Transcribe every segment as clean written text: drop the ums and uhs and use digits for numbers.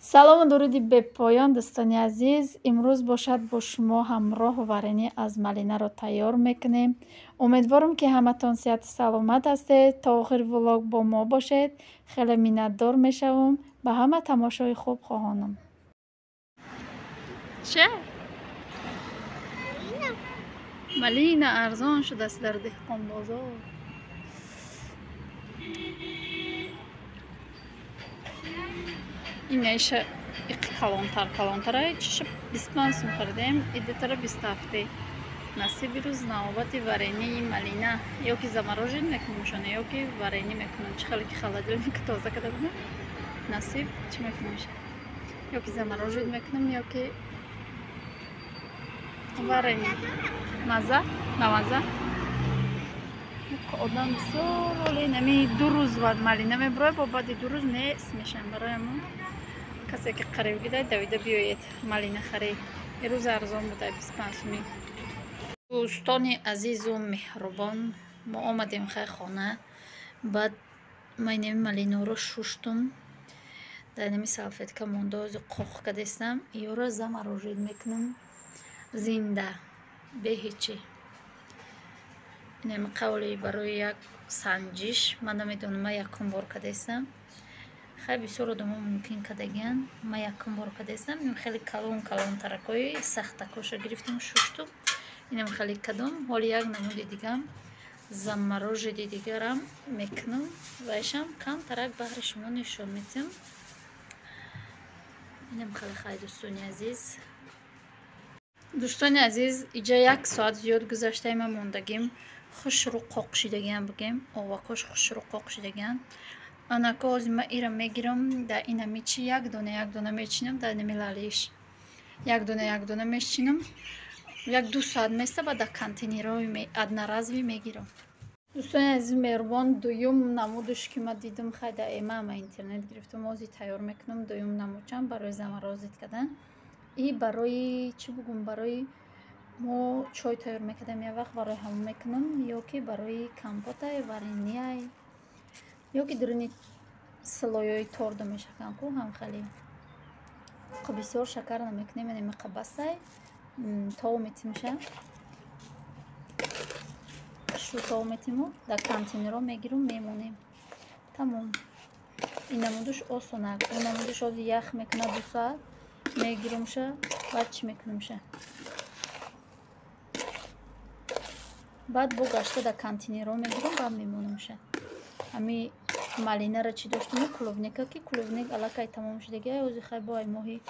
Салому дуруди бепоён, дӯстони азиз. Имрӯз бошад, бо шумо ҳамроҳ варенье аз малинаро тайёр мекунем. Умедворам, ки ҳаматон сиҳату саломат ҳастед. То охири влог бо мо бошед, хеле миннатдор мешавам. Ба ҳама тамошои хуб хоҳонам. Че? Малина арзон шудааст дар деҳқонбозор. Инаиша иқи калонтар калонтара чиша 25 сум харидем, идатара 27. Насиби рӯз навбати вареньеи малина. Ё ки заморожен мекунамшона, ё ки варенье мекунам. Чӣ хеле ки холодильник тоза карда будам. Насиб чӣ мекунамша? Ё ки заморожен мекунам, ё ки варенье. Маза? Бамаза? Одам бисёр оле нами 2 рӯз малина мебурояд, бо баъди 2 рӯз нест мешавам. Барои ҳамон касе ки қариб гида, давида биёед малина харӣ. Ирӯз арзон буда, 25 сумӣ. Дӯстони азизу меҳрубон, мо омадем хай хона. Баъд ман инами малинаро шуштум, дар инами салфетка монда, ози қоқ кадестам. Ёро заморожен мекунам зинда, бе ҳечи. Инами қавли барои як санҷиш, ман намедонам, ман якум бор кадестам. Хай, бисёр одамо мумкин кардагиян, ман якум бор кадестам. Ин хеле калон калон таракҳои сахтакоша гирифтам, шуштум, инам хеле кадом. Ҳоли як намуди дигам, замороженный дигарам мекунам, вайшам камтарак баҳри шумо нишон медиҳам. Инам хеле. Хай, дӯстони азиз, дӯстони азиз, иҷа як соат зиёд гузаштаи, ма мондагим, хушрӯ қоқ шидагиам, бигем, овакош хушрӯ қоқ шидагиан. Анако ҳозир ма ира мегирам, дар инами чи як дона як дона мечинам, дар инами лалиш як дона як дона мечинам, як ду соат места, баъд дар контейнерҳои одноразовый мегирам. Дӯстони азиз меҳрубон, дуюм намудуш ки ма дидам, хай, дар эмама интернет гирифтам, ҳозир тайёр мекунам. Дуюм намудчам барои заморозить кардан и барои чӣ бугум, барои мо чой тайёр мекардем як вақт, барои ҳамон мекунам, ё ки барои компотай, вареньеай, ё ки дуруни слоёи торду мешакам ку ҳам хеле. Бисёр шакар намекунем, яъне миқабасай тов метимша, шу тов метиму дар контейнерҳо мегирум, мемонем, тамом. Ин намудуш осонак, он намудуш ҳозир ях мекунад, 2 соат мегирумша, баъд чӣ мекунамша? Баъд бо гашта дар контейнерҳо мегирам, баъд мемонамша. Ҳами малинара чӣ доштему, клубника, ки клубник аллакай тамом шудагиай. Ҳозир хай, бо ай моҳи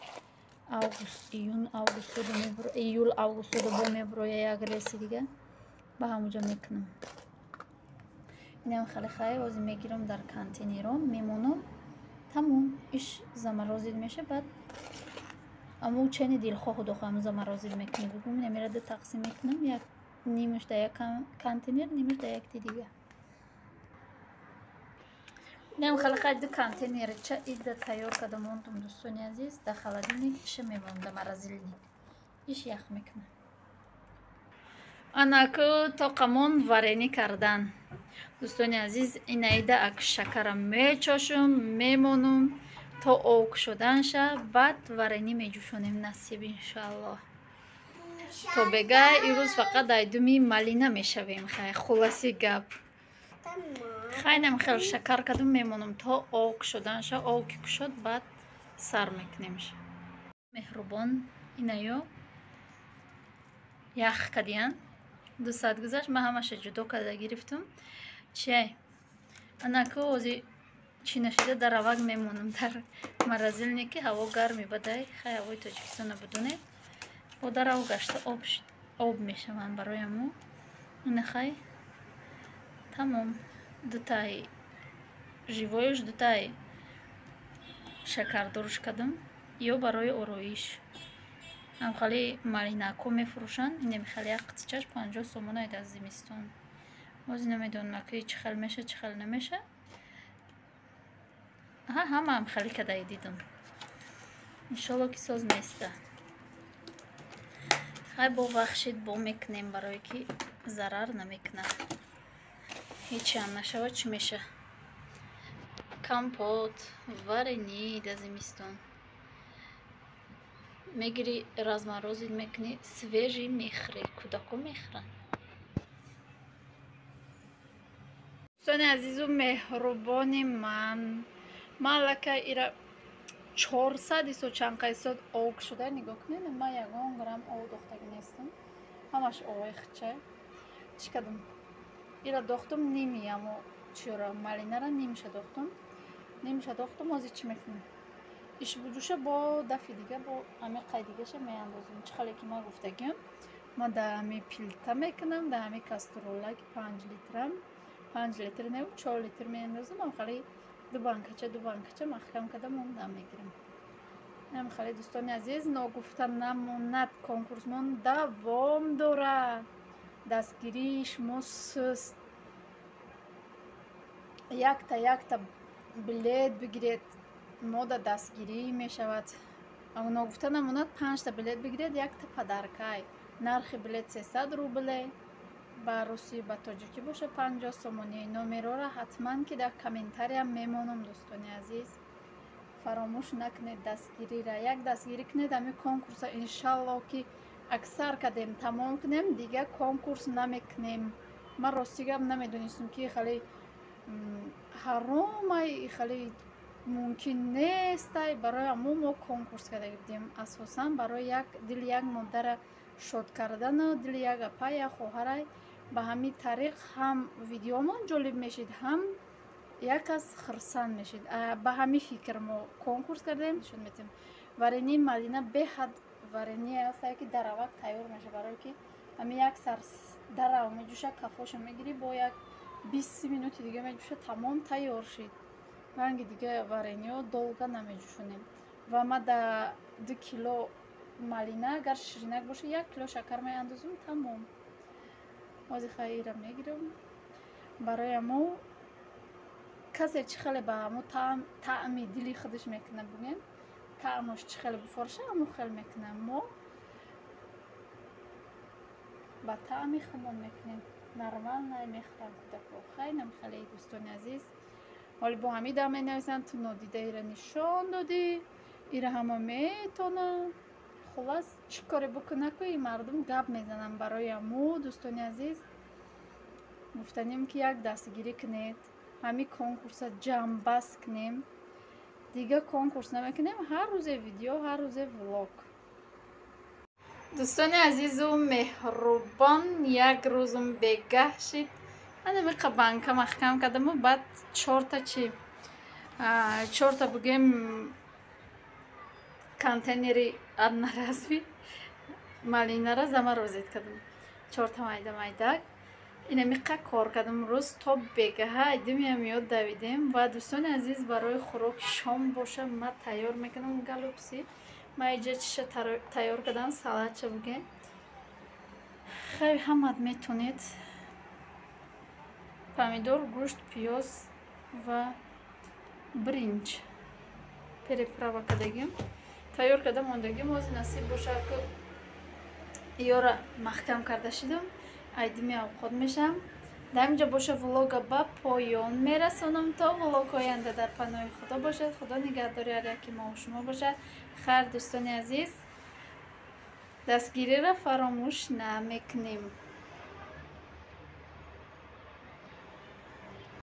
август, июн, августодо, июл, августодо бо мебуроя як реси дига, ба ҳамуҷо мекунам. Инам хеле. Хай, ҳозир мегирам, дар контейнерҳо мемонам, тамом. Иш заморозить меша, баъд аму чени дилхоҳу дохоҳам заморозить мекунӣ, бугум. Намера ду тақсим мекунам, як нимаш дар як контейнер, нимаш дар якти дига. Инам хеле. Хай, ду контейнерча ида тайёр карда мондум, дӯстони азиз. Дар холодильник иша мемонам, дар морозильник иш ях мекунам. Анаку тоқамон варенье кардан, дӯстони азиз. Инаида ак шакара мечошум, мемонум то об шуданша, баъд варенье меҷӯшонем, насиб, иншоаллоҳ. То бега ирӯз фақат айдуми малина мешавем. Хай, хулоси гап, хайнам хел шакар кардум, мемонам то об шуданша. Об ки кушод, баъд сар мекунемш. Меҳрубон, инаё ях кардиян, 2 соат гузашт, ман ҳамаша ҷудо карда гирифтум. Чиай, анаку ҳозир чӣ нашида, дар аввал мемонам дар морозильнике, ҳаво гарми бадай. Хай, ҳавои Тоҷикистона бидонед, бо дарав гашта об мешаванд. Барои ҳамо ина, хай, тамом. Дутаи живоюш, дутаи шакардоруш кардам. Ё барои ороиш ҳамхали малинако мефурӯшанд. Инами хеле, як қитичаш 50 сомона дар зимистон. Боз намедонам, ки чӣ хел меша, чӣ хел намеша. Ҳамаам хеле кадаи дидам, иншолло ки соз места. Хай, бо вахшид бо мекунем, барое ки зарар намекунад, ҳечиам нашавад. Чӣ меша? Компот, варенье дар зимистон. Мегирӣ, разморозить мекунӣ, свежий мехӯрӣ, кӯдако мехӯранд. Дӯстони азизу меҳрубони ман, ман аллакай ира 400 исо чанқа исод об шуда. Нигоҳ кунед, ман ягон грамм об дохтагӣ нестам, ҳамаш овои хича. Чӣ кардам? Ира дохтум ними амо чиёра, малинара нимша дохтум, нимша дохтум. Ҳозир чӣ мекунем? Ишбуҷӯша бо дафи дига, бо ами қай дигаша меандозем. Чӣ хале ки ман гуфтагиам, ман дар ҳами плита мекунам, дар ҳами кастрюля ки 5 литрам, 5 литр не, 4 литр меандозам. Ам хали ду банкача, ду банкача маҳкам карда монда мегирам. Ам хали, дӯстони азиз, ногуфта намонад, конкурсмон давом дорад. Дастгирии шумо суст. Якта якта билет бигиред, мода дастгирӣ мешавад. Ногуфта намонад, панҷта билет бигиред, якта подаркай. Нархи билет 300 рубле ба русӣ, ба тоҷикӣ боша 50 сомонӣ. Номерора ҳатман ки дар комментария мемонам. Дӯстони азиз, фаромӯш накунед дастгирира, як дастгирӣ кунед. Ҳамин конкурса, иншалло, ки аксар кардем, тамом кунем, дигар конкурс намекунем. Ман рости гап намедонистам, ки хеле ҳаромай, хеле мумкин нестай. Барои ҳамо мо конкурс карда будем, асосан барои як дили як модара шод кардану дили як апа, як хоҳарай. Ба ҳамин тариқ ҳам видеомон ҷолиб мешид, ҳам як кас хурсанд мешид. Ба ҳамин фикр мо конкурс кардем. Нишон метем варенье малина. Беҳад варенье ҳастае, ки даравак тайёр мешавад, барое ки ҳамин як сар дарав меҷӯша, кафоша мегирӣ, бо як 20 минути дига меҷӯша, тамом, тайёр шид. Ранги дига вареньеҳо долго намеҷӯшонем. Ва ма да 2 кило малина, агар ширинак боша, 1 кило шакар меандозам, тамом. Ҳозир хайра мегирам. Барои ҳамо касе чӣ хеле ба ҳамо таъми дили худаш мекунад, бугем, таъмаш чӣ хеле буфорша, ҳамо хел мекунам. Мо ба таъми худмон мекунем, нормально мехӯрам кӯдако. Хайнам хеле, дӯстони азиз. Ҳоли бо ҳамин дам менависанд: ту нодида ира нишон додӣ, ира ҳама метонад. Хуллас, чӣ коре бикуна ку, и мардум гап мезананд. Барои ҳамо, дӯстони азиз, гуфтанем, ки як дастгирӣ кунед, ҳамин конкурса ҷамъбаст кунем, дигар конкурс намекунем. Ҳар рӯзе видео, ҳар рӯзе влог. Дӯстони азизу меҳрубон, як рӯзум бегаҳ шид. Анамиқа банка маҳкам кардаму баъд чорта чи, чорта бугем, контейнери одноразовый малинара заморозить кардам, чорта майда майдак. Инамиқа кор кардам рӯз то бегаҳа, айдимиам ёд давидем. Ва, дӯстони азиз, барои хӯроки шом боша, ма тайёр мекунам голубцы. Ма иҷа чиша тайёр кардам, салатча бугем. Хеле ҳамат метонед: помидор, гӯшт, пиёз ва бринҷ переправа кардагим, тайёр карда мондагим. Ҳозир насиб бошад, ки ёра маҳкам карда шидам, айдими авқот мешавам. Дар инҷа боша влога ба поён мерасонам. То влог оянда дар паноҳи Худо бошад. Худо нигаҳдори ҳар яки мо шумо бошад. Хайр, дӯстони азиз, дастгириро фаромӯш намекунем.